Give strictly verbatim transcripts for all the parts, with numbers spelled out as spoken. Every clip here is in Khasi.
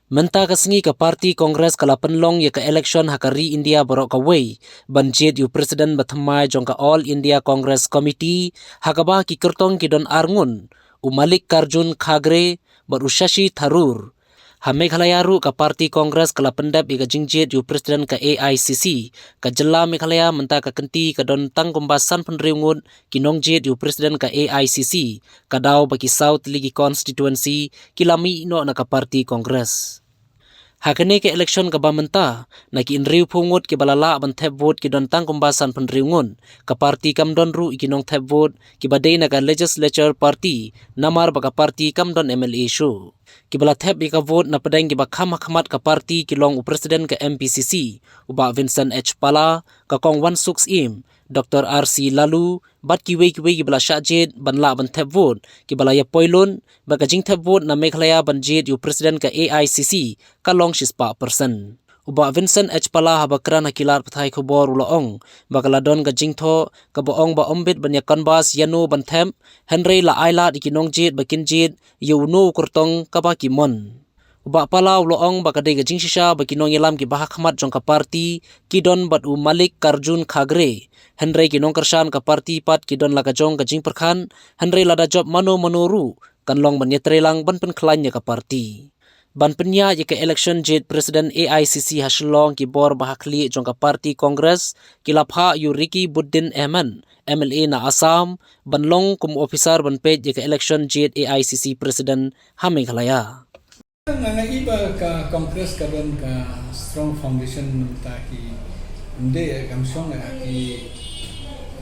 Mynta ka sngi ka party Congress ka la pynlong ïa ka election ha ka ri India baroh kawei ban jied ïa u president ba thymmai jong ka All India Congress Committee, ha kaba ki kyrtong ki don ar ngut, u Mallikarjun Kharge bad u Shashi Tharoor. Ha Meghalaya ruh ka party Congress ka la pyndep ïa ka jingjied ïa u president ka A I C C. Ka jylla Meghalaya mynta ka kynti ka don tang kumba sanphew hynriew ngut ki nongjied ïa u president ka A I C C, ka daw ba ki saw tylli ki constituency ki la mih noh na ka party Congress. Ha kane ka election kaba mynta, na ki hynriewphew ngut kiba la lah ban thep vote ki don tang kumba sanphew hynriew ngut. Ka party kam don ruh ïa ki nongthep vote kiba dei na ka legislature party, namar ba ka party kam don M L A shuh. Kiba la thep ïa ka vote na pdeng kiba kham ha khmat ka party ki long u president ka M P C C, u Bah Vincent H Pala, ka Kong Wansuk Syiem, Doctor R C Laloo, bad kiwei kiwei kiba la shah jied ban lah ban thep vote, kiba la ïa poi lut ba ka jingthep vote na Meghalaya ban jied ïa u president ka A I C C ka long shispah percent. U Bah Vincent H Pala haba kren ha ki lad pathai khubor u la ong ba ka la don ka jingthoh kaba ong ba ym bit ban ïa canvass ïano ban thep, hynrei la ai lad ïa ki nongjied ba kin jied ïa uno u kyrtong kaba ki mon. U Bah Pala u la ong ba ka dei ka jingshisha ba ki nongïalam kiba ha khmat jong ka party ki don bad u Mallikarjun Kharge, hynrei ki nongkyrshan ka party pat ki don la ka jong ka jingpyrkhat, hynrei lada jop mano mano ruh kan long ban ïatreilang ban pynkhlaiñ ïa ka party. Ban pynïaid ïa ka election jied president A I C C ha Shillong, ki bor ba ha khlieh jong ka party Congress ki la phah ïa u Ricky Buddin Ahmed, M L A na Assam, ban long kum officer ban peit ïa ka election jied A I C C president ha Meghalaya. Nga nga i ba ka Congress ka don ka strong foundation mynta ki, ym dei, kam shong ha ki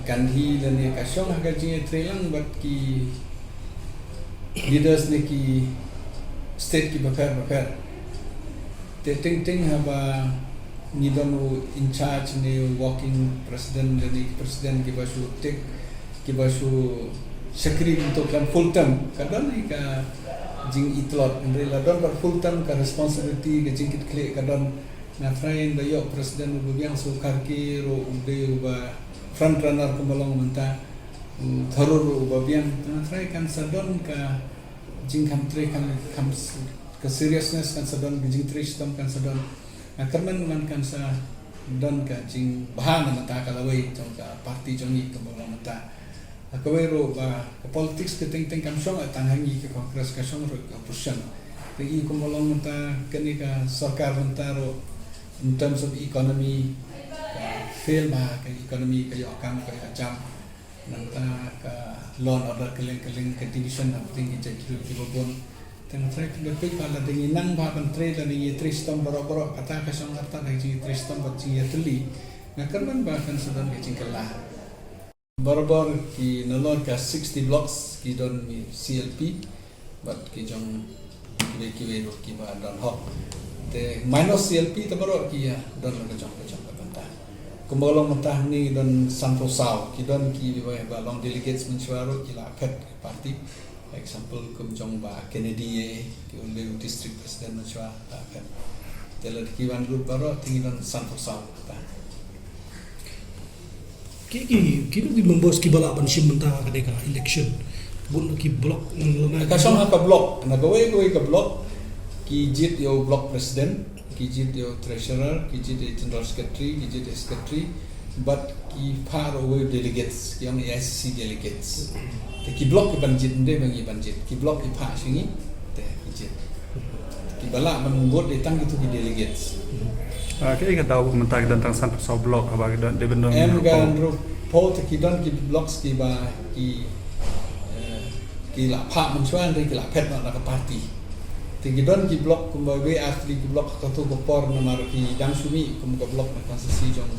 Gandhi lane ka shong ha ka jingïatreilang bad ki leaders ne ki state kiba pher ba pher. Te teng teng haba ngi don u in charge ne u working president lane president kiba shu tik, kiba shu shakri kumto khlem full term, ka don hi ka jingitlot, hynrei la don bad full term ka responsibility, ka jingkitkhlieh ka don. Nga tharai ynda ïoh president uba biang, sa u Kharge ruh u dei uba front runner kumba long mynta, u Tharoor ruh uba biang, nga tharai kan sa don ka jingkham trei, kan kham s-, ka seriousness kan sa don, ka jingtrei shitom kan sa don. Nga kyrmen man kan sa don ka jingbha na mynta ka lawei jong ka party jong ngi kumba long mynta. Ha kawei ruh ba ka politics ka teng teng kam shong tang ha ngi ka Congress, ka shong ruh ka opposition. Te i kumba long mynta kane ka sorkar mynta ruh in terms of economy ka fail bha, ka economy ka ïoh kam ka ïoh jam. Nangta ka law and order ka lyngkylling, ka division hapdeng ki jait ki bun. Te nga tharai ka dei peit ba lada ngi nang bha ban trei, lada ngi trei shitom baroh baroh, kata ka shong artat ha ka jingtrei shitom bad jingïatylli. Nga kyrmen ba kan sa don ka jingkylla. Barabor ki nalor ka sixty blocks ki don mi C L P bad ki jong kiwei kiwei ruh kiba don hok. Te minus C L P te baroh ki ïa don la ka jong ka jong ka bynta. Kumba long mynta hangne don sanphew saw, ki don kiba long delegates mynshuwa ruh ki la phet ka party. Example kum jong Bah Kennedy, ki un dei u district president mynshuwa, la phet. Te lada ki wan lut baroh te ngi don sanphew saw. Ki, ki, ki, ki members kiba lah ban shim mynta ka dei ka election. Bun ki block ngan lana. Ka shong ha ka block, na kawei kawei ka block, ki jied ïa u block president, ki jied ïa u treasurer, ki jied ïa u general secretary, ki jied ïa u secretary, bad ki phah ruh wei u delegates, ki ong A I C C delegates. Te ki block ki ban jied, ym dei ba ngi ban jied, ki block ki phah sha ngi, te ki jied. Kiba lah ban vote dei tang kito ki delegates. Ah, kaei ka daw ba mynta ki don tang sanphew saw block haba ki don, dei ban don em hynriewphew. Ka hynriewphew, te ki don ki blocks kiba ki, eh, ki la phah mynshuwa hynrei ki la phet noh na ka party. Te ki don ki block kumba wei ar tylli ki block ha kato ka por namar ki dang shu mih kum ka block na constituency jong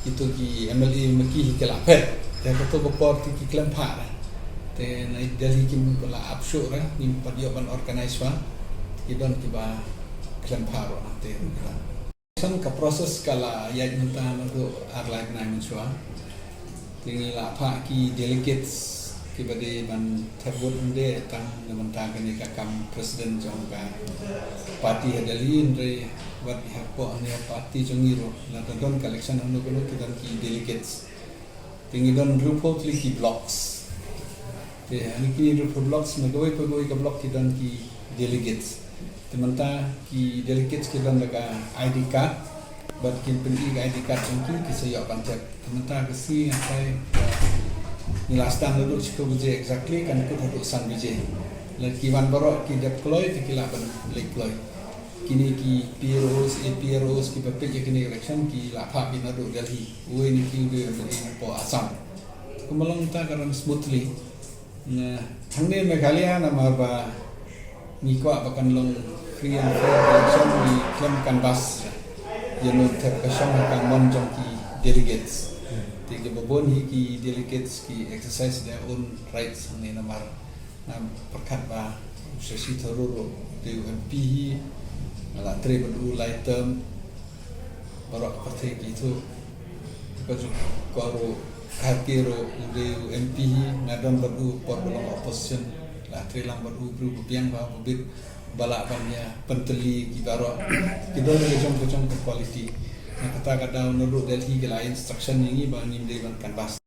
kito ki M L A ma ki hi ki la phet. Te ha kato ka por te ki khlem phah re. Te na Delhi kim la ap shuh re, ngim pat ïoh ban organize ba. Te ki don kiba khlem phah ruh na te ruh ki don. San ka process ka la ïaid mynta naduh ar lai bnai mynshuwa. Te ngi la phah ki delegates kiba dei ban thep vote, ym dei tang na bynta kane ka kam president jong ka party ha Delhi, hynrei wat hapoh ne party jong ngi ruh, lada don ka election hano hano ki don ki delegates. Te ngi don hynriewphew tylli ki blocks. Te ha kine hynriewphew blocks, na kawei pa kawei ka block ki don ki delegates. Te mynta ki delegates ki don da ka I D card, bad kin pyni ka I D card jong ki, ki sa ïoh ban thep. Te mynta ka sngi nga tharai ngi la sdang naduh shiphew baje exactly, kan kut haduh san baje. Lada ki wan baroh ki dep kloi, te ki lah ban leit kloi. Kine ki P R Os, A P R Os kiba peit ïa kine ki election ki la phah beit naduh Delhi. Uwei na ki u dei u M L A napoh Assam. Kumba long mynta ka run smoothly. Hangne Meghalaya namar ba ngi kwah ba kan long free and fair election, ngi khlem canvass ïa no thep ka shong ha ka mon jong ki delegates. Te kiba bun hi ki delegates ki exercise their own rights hangne namar nga pyrkhat ba u Shashi Tharoor ruh u dei u M P hi, nga la trei bad u lai term, baroh ka pyrthei ki ithuh. Ka jong ko ruh, Kharge ruh u dei u M P hi, nga don bad u por ba long opposition, la trei lang bad u, briew ba biang ba, ba bit, ba lah ban ïa pyntylli ki baroh. Ki don ka jong ka jong ka quality. Na kata ka daw naduh Delhi ki la instruction ïa ngi ba ngim dei ban canvass.